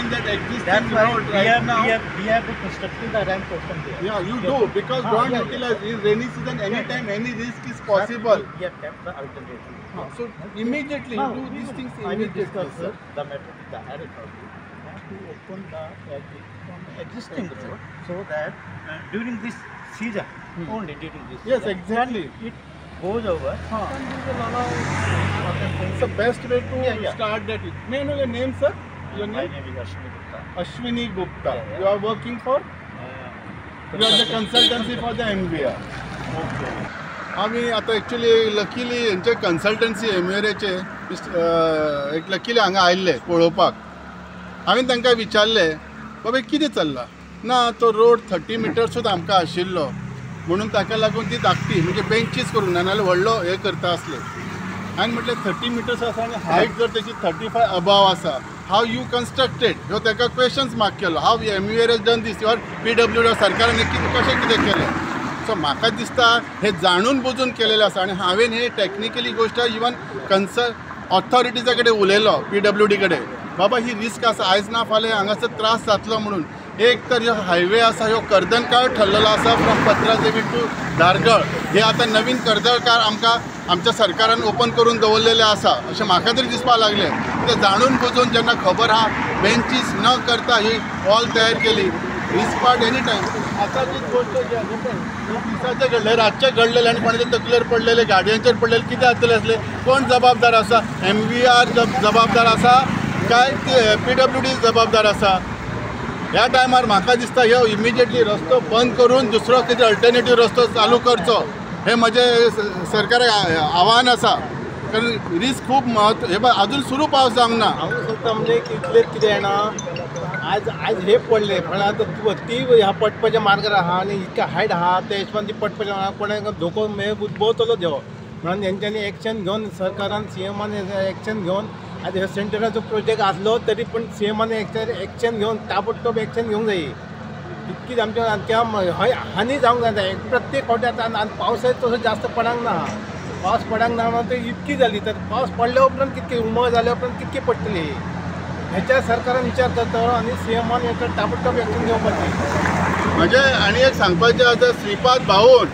on that existing road right now. We have constructed the ramp portion there. Yeah, you do, because don't utilize in rainy season anytime any risk is possible. We have kept the alternative. So immediately you do these things immediately. I will discuss the matter with the higher authority to open the exit from existing road so that during this season, only during this season. Yes, exactly. It goes over. And we will allow. It's the best way to start that. May I know your name, sir? Your name? My name is Ashwini Gupta. Ashwini Gupta. Yeah, yeah. You are working for? You are the consultancy for the MVR. Okay. आम्ही आता actually luckily हेंचे consultancy एमवीआराचे एक luckily हांगा आयिल्ले पळोवपाक. हांवें तांकां विचारलें, बाबा कितें चल्लां? ना, तो रोड 30 मिटर्सूच आमकां आशिल्लो म्हणून ताका लागून ती धाकटी म्हणजे बेंचीस करूंक ना, नाजाल्यार व्हडलो हें करता आसले. हांवें म्हटलें 30 मिटर्स आसा आनी हायट जर तेची 35 अबाव आसा, how you constructed? ह्यो ताका क्वेश्चन्स मार्क केलो. How MVR has done this or PWD सरकारान कशें कितें केलें? सो म्हाका दिसता हे जाणून बुजून केलेलें आसा. आनी हांवें हे टॅक्निकली गोश्ट इवन कन्सर्न ऑथॉरिटीजा कडेन उलयलो, PWD कडेन, बाबा ही रिस्क आसा, आयज ना फाल्यां हांगासर त्रास जातलो म्हणून. एक तर ह्यो हायवे आसा ह्यो कर्दनकाळ ठरलेलो आसा फ्रॉम पत्रादेवी टू धारगळ. हे आतां नवीन कर्दनकाळ आमकां आमच्या सरकारान ओपन करून दवरलेलें आसा अशें म्हाका तरी दिसपाक लागलें. ते जाणून बुजून जेन्ना खबर आहा बेंचीस न करता ही वॉल तयार केली, रिस्क पार्ट एनी टायम. आतां जी गोश्ट जी आसा दिसाचें घडलें, रातचें घडलेलें आनी कोणाच्या तकलेर पडलेलें, गाडयांचेर पडलेलें, कितें जातलें आसलें? कोण जबाबदार आसा? MVR जबाबदार आसा काय PWD जबाबदार आसा? ह्या टायमार म्हाका दिसता ह्यो इमिजिएटली रस्तो बंद करून दुसरो कितें अल्टरनेटीव रस्तो चालू करचो, हें म्हजें सरकाराक आव्हान आसा. कारण रिस्क खूब म्हत्व. हे अजून सुरू पावस जावंक ना. हांव सोदता म्हणजे इतलें कितें जाणा, आज आज हे पडले पण आतां ती ह्या पडपाच्या मार्गार आहा आनी इतकें हायट आहा त्या हिशोबान ती पडपाच्या मार्गार कोणाक धोको उद्भवतलो देव म्हणून हेंच्यांनी एक्शन घेवन सरकारान सीएमान एक्शन घेवन आज ह्यो सेंटराचो प्रोजेक्ट आसलो तरी पण सीएमान एक्शन घेवन ताबडतोब एक्शन घेवंक जाय. इतकीच आमच्या हय हानी जावंक जायना प्रत्येक फावटी. आतां पावसाय तसो जास्त पडूंक ना, पावस पडूंक ना म्हणून ती इतकी जाली तर पावस पडल्या उपरांत कितके उमळ जाल्या उपरांत कितकी पडटली हेच्या सरकारान विचार करतलो आनी सीएमान हेचो ताबडतोब एक्शन घेवपाचें. म्हणजे आनी एक सांगपाचें आसा, श्रीपाद भाऊन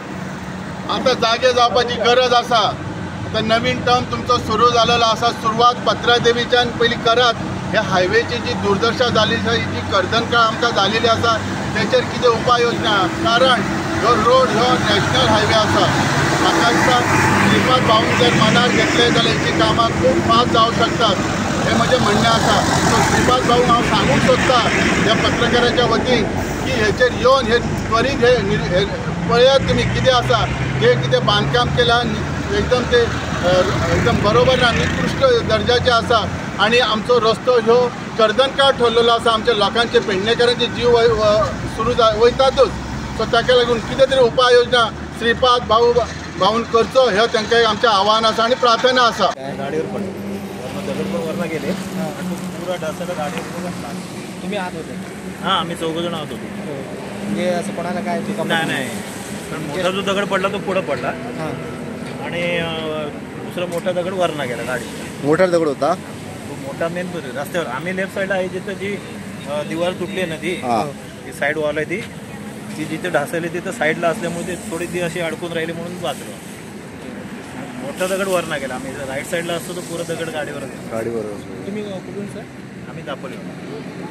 आतां जागे जावपाची गरज आसा. आतां नवीन टर्म तुमचो सुरू जालेलो आसा, सुरवात पत्रादेवीच्यान पयलीं करात. ह्या हायवेची जी दुर्दशा जाली आसा, जी कर्दनकाळ आमकां जालेली आसा, तेचेर कितें उपाय योजना? कारण ह्यो रोड ह्यो नॅशनल हायवे आसा. म्हाका दिसता श्रीपाद भाऊन जर मनार घेतलें जाल्यार हेची कामां खूब फास्ट जावंक शकतात, हें म्हजें म्हणणें आसा. सो श्रीपाद भाऊक हांव सांगूंक सोदता ह्या पत्रकाराच्या वतीन की हेचेर येवन हे त्वरीत हे पळयात तुमी कितें आसा, जे कितें बांदकाम केलां एकदम ते एकदम बरोबर ना, निकृश्ट दर्जाचें आसा. आनी आमचो रस्तो ह्यो कर्दनकाळ ठरलेलो आसा, आमच्या लोकांचे पेडणेकारांचे जीव सुरू वयतातूच. सो ताका लागून कितें तरी उपाय योजना श्रीपाद भाऊन करचो, हे तांकां आमचें आव्हान आसा आनी प्रार्थना आसा. गाडीवर पडलं, दगड पण वरनं गेले, पुरा ढासाला गाडीवर बसला. तुम्ही आत होते? हां, आम्ही चौघजण आत होतो. म्हणजे असं कोणाला काय? नाही नाही, पण मोठा जो दगड पडला तो पुढं पडला आणि दुसरा मोठा दगड वरनं गेला गाडी. मोठा दगड होता तो मोठा मेन रस्त्यावर. आम्ही लेफ्ट साईडला आहे जिथं जी दिवार तुटली आहे ना, ती साईड वॉल आहे ती ती जिथे ढासळली तिथं साईडला असल्यामुळे ते थोडी ती अशी अडकून राहिली म्हणून वाचलो. मोठा दगड वर ना गेला. आम्ही राईट साईडला असतो तो पुरा दगड गाडीवर. गाडीवर. तुम्ही कुठून सर? आम्ही दापोली.